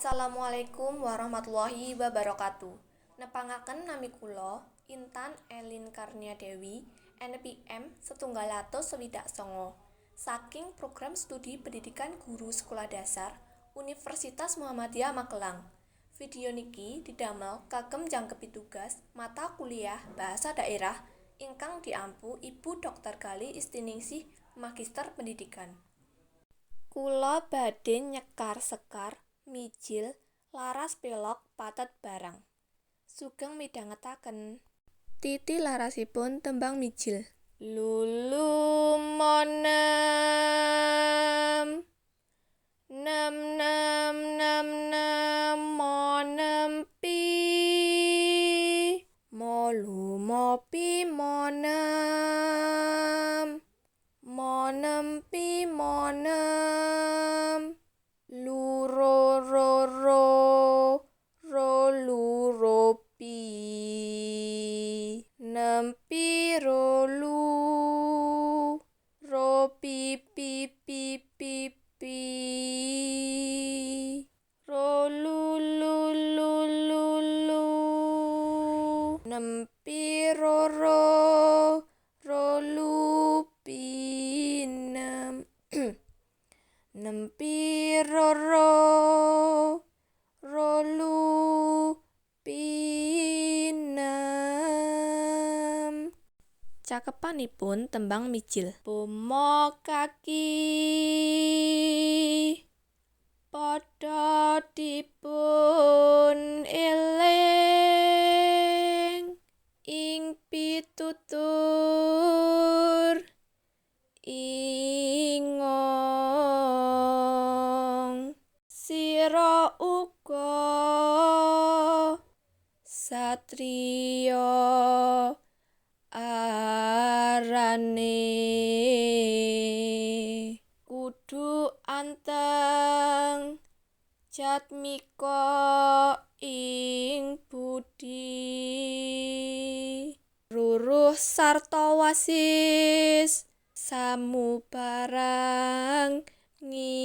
Assalamualaikum warahmatullahi wabarakatuh. Nepangaken nami kula Intan Elin Karnia Dewi, NPM 169 saking Program Studi Pendidikan Guru Sekolah Dasar Universitas Muhammadiyah Magelang. Video niki didamel kagem jangkepi tugas mata kuliah Bahasa Daerah ingkang diampu Ibu Dr. Gali Istiningsih, Magister Pendidikan. Kula badhe nyekar sekar mijil laras pelog pathet barang. Sugeng midhangetaken. Titi larasipun tembang mijil. Lulu monem nem nem nem nem monem pi molu mopi monem monem pi monem lu ro ro ro ro lu ro pi nem pi ro lu ro pi pi pi pi pi ro lu lu lu lu lu nem pi ro ro ro lu pi nem nem pi ro ro ro lu pi nem. Cakepanipun tembang mijil. Pomo kaki padha dipun eling ing pitutur ingong sira uga satriya arane kudu anteng jatmika ing budi ruruh sarta wasis samubarang ngidini.